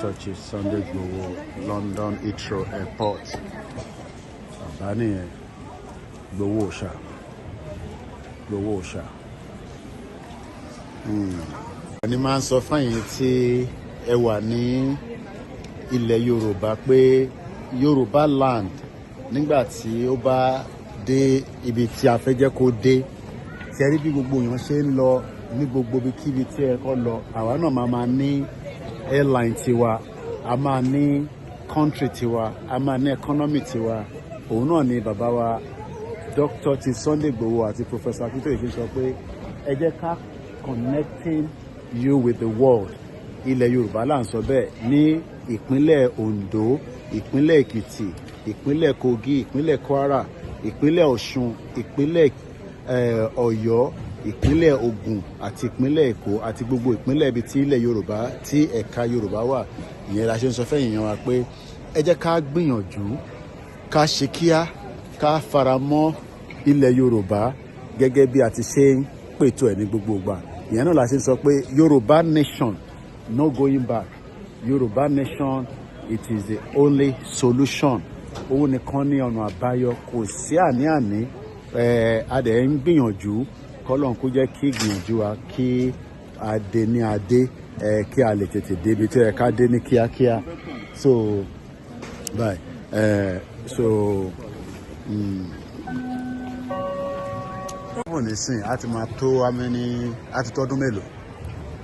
Dr. Chief Sunday Igboho, London Heathrow Airport. Bàbá nìyẹn, Igboho Òòṣà, Igboho Òòṣà. Ẹni máa ń sọ fáyín tí ẹ wà ní ilẹ̀ Yorùbá pé Yorùbá land, nígbà tí ó bá dé ibi tí a fẹ́ jẹ́ kó dé, tí ẹ rí bí gbogbo èèyàn ṣe ń lọ ní gbogbo ibikíbi tí ẹ kọ́ lọ, àwa náà máa ní airline tiwa, a máa ní country tiwa, a máa ní economy tiwa. Òun náà ni bàbá wa Dr. Chief Sunday Igboho àti Professor Akintoye fi sọ pé ẹ jẹ́ ká connecting you with the world. Ilẹ̀ Yorùbá là ń sọ bẹ́ẹ̀, ní ìpínlẹ̀ Ondo, ìpínlẹ̀ Èkìtì, ìpínlẹ̀ Kogi, ìpínlẹ̀ Kwara, ìpínlẹ̀ Ọ̀ṣun, ìpínlẹ̀ Ọ̀yọ́, ìpínlẹ̀ Ògùn àti ìpínlẹ̀ Èkó àti gbogbo ìpínlẹ̀ ibi tí ilẹ̀ Yorùbá, tí ẹ̀ka Yorùbá wà. Ìyẹn la ṣe ń sọ fẹ́yìn yẹn wa pé ẹ jẹ́ ká gbìyànjú, ká ṣe kíá, ká fara mọ́ ilẹ̀ Yorùbá gẹ́gẹ́ bí a ti ṣe ń pètò ẹ̀ ní gbogbo ìgbà. Ìyẹn náà la ṣe ń sọ pé Yorùbá nation, no going back. Yorùbá nation, it is the only solution. Òun nìkan ní ọ̀nà àbáyọ, kò sí àní-àní. Ẹ̀ a dẹ̀ ń gbìyànjú, kọ́lọ́n kó jẹ́ kí gbìyànjú wa kí a dé ní adé ẹ̀, kí a lè tètè débi tó yẹ ká dé ní kíákíá. So bye. So. Nísìn a ti máa tó amẹ́ni, a ti tọ́dún mélòó?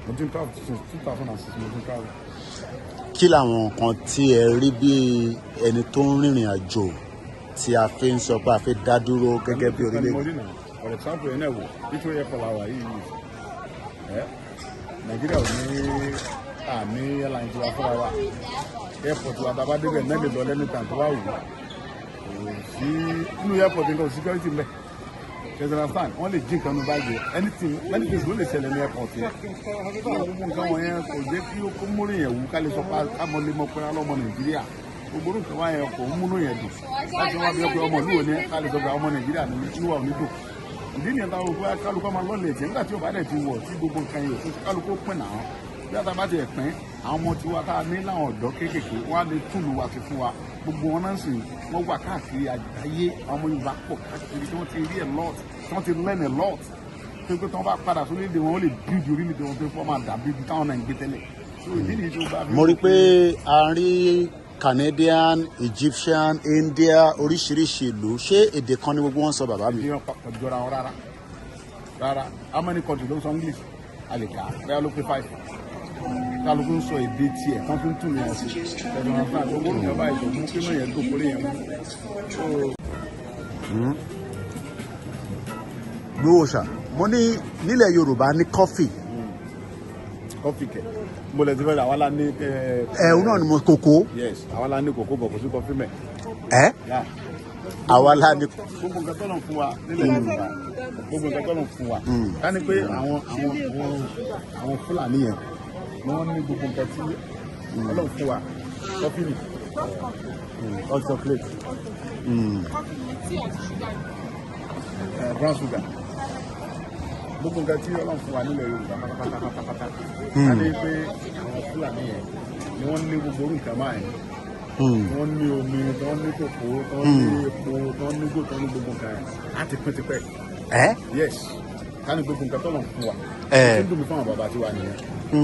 Mo ti ń travel since 2006, mo ti ń travel. Kí làwọn nǹkan tí ẹ rí bí ẹni tó ń rìnrìn àjò tí a fi ń sọ pé a fi dá dúró gẹ́gẹ́ bí orílẹ̀-èdè? For example, ẹ̀ náà wò, Heathrow Airport la wà yìí. Ẹ̀ Nàìjíríà ò ní àní airline tiwa fúnra wa. Airport wa, tá a bá débẹ̀ náà, lè lọ lẹ́nu tàn tó bá wù ú. Kò sí nínú airport nǹkan security mbẹ. You understand? Wọ́n lè jí nǹkan ní báyìí, anything, many things ló lè ṣẹlẹ̀ ní airport yẹn. Gbogbo nǹkan wọ̀nyẹn kò jẹ́ kí ó múlò yẹn wú ká lè sọ pé ká mọ lè mọ pé ọlọ́mọ Nàìjíríà. Gbogbo nǹkan wáyẹn kò ń múnú yẹn dùn láti wá bí ọpẹ ọmọ ìlú òní ká lè sọ pé ọmọ Nàìjíríà ní inú wa ò ní dùn. Ìdí nìyẹn táwọn òkú kálukọ́ máa lọ́lẹ̀ tí nígbà tí ò bá dẹ̀ ti wọ̀ tí gbogbo nǹkan yìí ò kálukú pín náà. Bí a ta bá tiẹ̀ pín àwọn ọmọ tiwa tá a ní láwọn ọ̀dọ́ kéékèèké, wọ́n á lè túlù wa sí fún wa. Gbogbo wọn náà sì wọ́n wà káàkiri àgbáyé. Àwọn ọmọ Yorùbá pọ̀ káàkiri tí wọ́n ti rí a lot, tí wọ́n ti learn a lot, tó pé tí wọ́n bá padà sórílẹ̀-èdè wọn, ó lè build orílẹ̀-èdè wọn tó fọ́ máa dàbí ibi táwọn náà ń gbé tẹ́lẹ̀. So ìdí nìyí tó bá fi. Mo rí i pé a rí Canadian, Egyptian, India, oríṣiríṣi ìlú. Ṣé èdè kan ní gbogbo wọn sọ, bàbá mi? Ìdí wọn kò jọra wọn rárá rárá. How many countries ló ń sọ English? A lè kà á, bẹ́ẹ̀ ló pé five. Kálukú ń sọ èdè tiẹ̀ tán fi ń tún yẹn sí ẹ̀dùn àǹfààní. Gbogbo nǹkan báyìí kò mú kí inú yẹn dùn kórè yẹn mú. Gbowó ṣá, mo ní nílẹ̀ Yorùbá ní coffee. Coffee kẹ̀, mo lè ti fẹ́ rà, àwa la ní. Ẹ̀hún náà ni mo kókó. Yes, àwa la ní kókó bọ̀, kò sí coffee mẹ́. Ẹ́ àwa la ní. Gbogbo nǹkan tọ́lọ̀ fún wa nílẹ̀ Yorùbá, gbogbo nǹkan tọ́lọ̀ fún wa, ká ní pé àwọn Fúlàní yẹn ni wọ́n ní gbogbo nǹkan tí Ọlọ́run fún wa. Coffee ni. Hot chocolate. Brown sugar, gbogbo nǹkan tí Ọlọ́run fún wa nílẹ̀ Yorùbá pátápátá pátápátá, ká ní pé àwọn Fúlàní yẹn ni wọ́n ní gbogbo orú nǹkan máa yẹn, wọ́n ní omi, wọ́n ní kòkó, wọ́n ní epo, wọ́n ní gò, wọ́n ní gbogbo nǹkan yẹn, á ti pín tipẹ́. Ẹ́. Yes, ká ní gbogbo nǹkan tọ́lọ́run fún wa. Ẹ. Ó dùn mí fún àwọn bàbá tiwa nìyẹn.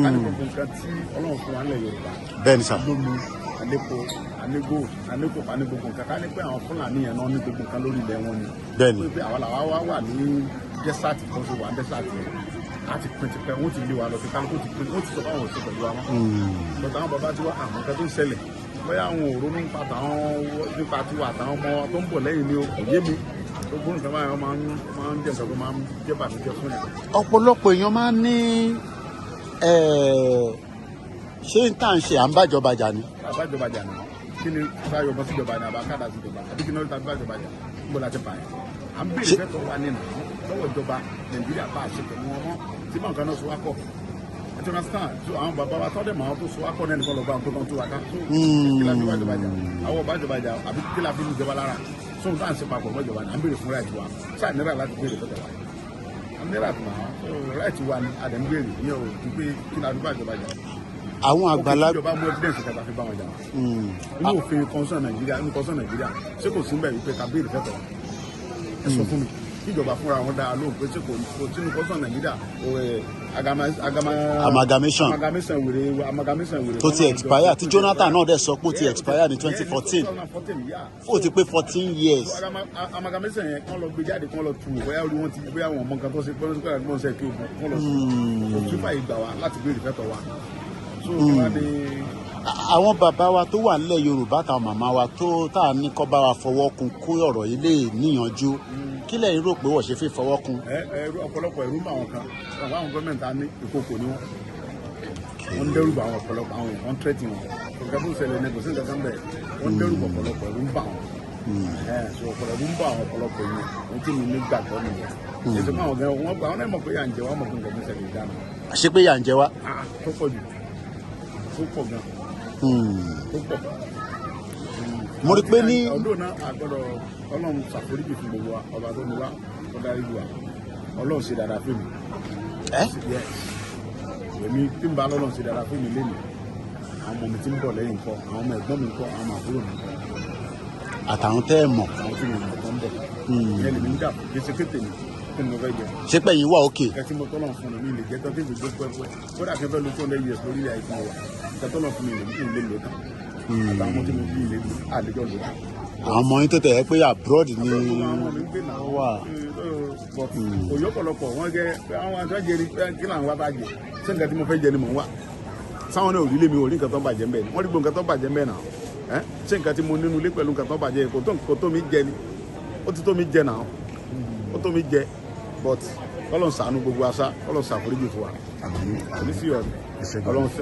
Ká ní gbogbo nǹkan tí Ọlọ́run fún wa nílẹ̀ Yorùbá, Bẹ́ẹ̀ ni sà. Lómi àlépo, àlégò, àlékòkò, àní gbogbo nǹkan, ká ní pé àwọn Fúlàní yẹn náà ní gbogbo nǹkan lórí ilẹ̀ wọn ni. Bẹ́ẹ̀ ni. Pé àwa làwa wá wà ní desert kan, ṣe wà ní desert yẹn, á ti pín tipẹ́. Wọ́n ti lé wa lọ sí, kálukú ti pín, wọ́n ti sọ fún àwọn òṣèlú pẹ̀lú wa mọ́. Bọ̀dọ̀ àwọn bàbá tiwa, àwọn nǹkan tó ń ṣẹlẹ̀, bóyá àwọn ò ronú nípa tàwọn, nípa tiwa àtàwọn ọmọ wa tó ń bọ̀ lẹ́yìn ni o, kò yé mi. Gbogbo nǹkan báyìí máa ń jẹ́ nǹkan tó máa ń jẹ́ bàtújẹ́ fún yàn. Ọ̀pọ̀lọpọ̀ èèyàn máa ń ní ṣé n tà ń ṣe à ń bàjọba jà ni. Àbájọba jà ní kí ni? Sáyọ bọ́ síjọba ni àbá kádà síjọba àbí kí ni wọ́n ti bàjọba jà? Níbo la ti pààyàn? À ń béèrè fẹ́tọ̀ wa nínú lọ́wọ́ ìjọba Nàìjíríà bá a ṣe pẹ̀lú wọn mọ́ tí báwọn kan náà so wá kọ́ ẹ ti understand. So àwọn bàbá wa tọ́dẹ̀ mọ́ àwọn tó so wá kọ́ náà nìkan lọ bá àwọn tó kàn tó wa ká. So kí la fi bàjọba jà? Àwọn bàjọba jà àbí kí la fi ní ìjọba lára? So n tá à ń ṣe papọ̀ mọ́jọba ni à ń béèrè fún right wa. Ṣáà náírà láti béèrè fẹ́tọ̀ wa náírà tó náà. So right wa ni a dẹ̀ ń béèrè. Ìyẹn ò ju pé kí la fi bàjọba jà. Àwọn àgbàlagbà. Ìjọba mú evidence kẹta fi bá wọn jà. Inú òfin constitution Nàìjíríà, inú constitution Nàìjíríà, ṣé kò sí ń bẹ̀ wípé ká béèrè fẹ́tọ̀ wa? Ẹ sọ fún mi, kíjọba fúnra wọn dáa lóhùn pé ṣé kò sínú constitution Nàìjíríà Amalgamation. Amalgamation wèrè, amalgamation wèrè Tó ti expire, tí Jonathan náà dẹ̀ sọ pé ó ti expire ní 2014. Ó ti pé 14 years. Amalgamation yẹn, kán lọ gbé jáde, kán lọ tu wò bóyá orí wọn ti, bóyá wọn mọ nǹkan tó ṣe, bóyá wọn ṣe kí ogun kán lọ tu kò tún fàyè gbà wá láti béèrè fẹ́tọ̀ wa. So kí wàá ní. Àwọn bàbá wa tó wà nílẹ̀ Yorùbá, táwọn màmá wa tó tá a ní kọ́ bá wa fọwọ́ kun kó ọ̀rọ̀ yìí lè níyanjú, kí lẹ́yìn rò pé wọ́n ṣe fi fọwọ́ kun? Ẹ ẹ, ọ̀pọ̀lọpọ̀ ẹ̀rú ń bà àwọn kan. Àwọn gọ́ọ̀mẹ̀ntì á ní ìkókò ni wọ́n. Wọ́n ń dẹ́rù bà àwọn ọ̀pọ̀lọpọ̀ àwọn èèyàn, wọ́n ń tẹ́tì wọn. Nǹkan tó ń ṣẹlẹ̀ ní kò sí nǹkan kan bẹ̀. Wọ́n ń dẹ́rù bà ọ̀pọ̀lọpọ̀, ẹ̀rú ń bà wọn. Ẹ so ọ̀pọ̀lọpọ̀ ń bà àwọn ọ̀pọ̀lọpọ̀ èèyàn. Ohun tí mi ní gbàgbọ́ nìyẹn. Ètò fún àwọn gan, wọ́n gbà wọ́n náà mọ̀ pé yà ń jẹ wọ́n, mọ̀ pé nǹkan tó ń ṣẹlẹ̀ dáná. Ṣé pé yà ń jẹ wá? Tó pọ̀ jù, tó pọ̀ gan, tó pọ̀. Mo rí pé ní. Ọdún náà àgbọ̀dọ̀ Ọlọ́run ṣàforíjì fún gbogbo wa, ọba tó ní wa, ó dárí jù wa. Ọlọ́run ṣe dáadáa fún mi. Ẹ. Yes, èmi tí ń bá lọ́lọ́run ṣe dáadáa fún mi lénìí, àwọn ọmọ mi tí ń bọ̀ lẹ́yìn ńkọ́? Àwọn ọmọ ẹ̀gbọ́n mi ńkọ́? Àwọn ọmọ àbúrò mi ńkọ́? Àtàwọn tẹ́ ẹ mọ̀. Àwọn tí mo mọ̀ tó ń bọ̀, ìyẹn lèmi ń dà kí ṣe kété mi kí ni mo fẹ́ jẹ. Ṣé pé yín wà òkè? Nǹkan tí mo tọ́lọ̀ fún mi lè jẹ́ tán tí gbogbo pẹ́pẹ́, kódà kí n fẹ́ lo 200 years lórí ilẹ̀ àìsàn wa, nǹkan tọ́lọ̀ fún mi lè mi lè lò tán. Àtàwọn ọmọ tí mo bí lè àlejò lò tán. Àwọn ọmọ yín tó tẹ̀ ẹ́ pé abroad ni Àwọn ọmọ mi ń gbé náà. Wọ́n wà. Òye ọ̀pọ̀lọpọ̀ wọ́n jẹ́ àwọn àti wọ́n jẹ ní kí làwọn wá bá jẹ. Ṣé nǹkan tí mo fẹ́ jẹ ni mò ń wá? Sáwọn náà ò rí lé mi, ò rí nǹkan tó ń bàjẹ́ mbẹ́ ni. Wọ́n rí gbogbo nǹkan tó ń bàjẹ́ mbẹ́ náà. Ẹ́, ṣé nǹkan tí mo nínú ilé pẹ̀lú nǹkan tó ń bàjẹ́ kò tó mi jẹ ni? Ó ti tó mi jẹ náà, ó tó mi jẹ. But kọ́lọ̀ ń ṣàánú gbogbo aṣá, kọ́lọ̀ ń ṣàforíjì fún wa, kò ní sí ọ̀rọ̀ Ọlọ́run.